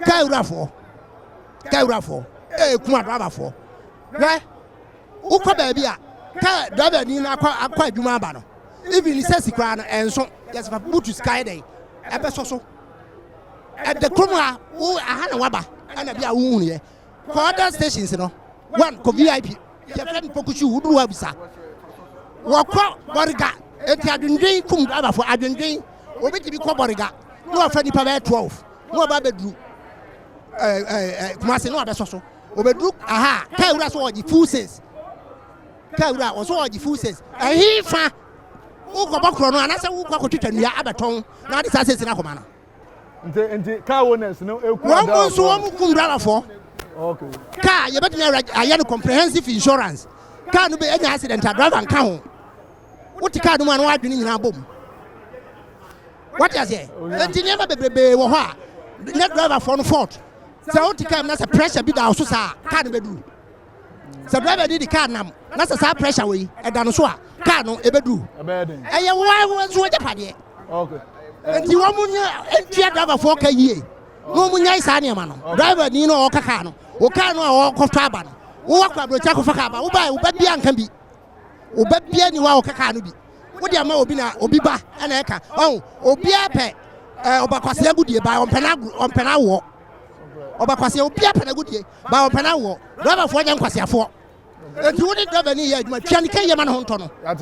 Kaa wurafoɔ, kaa wurafoɔ ɛɛkum adrabafoɔ. Hwɛ, wokɔ baabi a kaa driver ni no akɔ akɔ adwuma aba no, even sɛ si koraa no ɛnso yɛsɛ fa butu sika yɛ dɛn ɛbɛsɔ so. Ɛdɛ kurom ha, wo aha na waba ɛna bi a wohunu yɛ. Kɔ other stations no, one kɔ VIP yɛfrɛ no Pokusu, woduru hɔ abisa wɔkɔ Bɔrega. Eti adwendwen kum driverfoɔ, adwendwen. Obi tumi kɔ Bɔrega na wafa nipa bɛyɛ 12 na waba abɛduru ɛɛ ɛɛ Kumase na wabɛsɔ so. Obɛduru aha, kaa wura so ɔgye full sales, kaa wura ɔso ɔgye full sales. Ɛhe fa wokɔbɔ korɔ no anaasɛ wokɔ akɔtwitwa nnua abɛtɔn na ade saa sales no akɔma no? Nti car owners no eku. Wɔn mu nso wɔn mu kum driverfoɔ. Kaa yɛbɛtumi ayɛ no comprehensive insurance. Kaa no bɛ anya accident a, driver nka ho. Wote kaa no mu a, na wadwene nyinaa bom. Wate aseɛ? Nti nneɛma bebrebe wɔ hɔ a nyɛ driverfoɔ no fault. Sɛ wote kaa mu na sɛ pressure bi da wo so saa, kaa no bɛduru. Sɛ driver ni de kaa nam na sɛ saa pressure wɔ yi ɛda no so a, kaa no ɛbɛduru. Ɛbɛyɛ den. Ɛyɛ wɔn nso wɔgye padeɛ. Nti wɔn mu nyɛ ntua driverfoɔ ka yie na wɔn mu nyae saa nneɛma no. Driver ni no a ɔka kaa no, o kaa no a ɔkɔtɔ aba no, wowɔ akɔ aburokyi akɔfa kaa ba, woba woba bia nka bi, woba bia ni hɔ a ɔka kaa no bi. Wode ama obi na obi ba ɛna ɛka ɔn obiara pɛ ɛɛ ɔbakwasea agudie ba, ɔmpɛ na ɔmpɛ na awoɔ. Ɔbakwasea, obiara pɛ na agudie ba, ɔmpɛ na awoɔ. Driverfoɔ nyɛ nkwasiafoɔ. Eti wode driver ni yɛ adwuma, tua ne ka yie ma ne ho ntɔ no. Yate.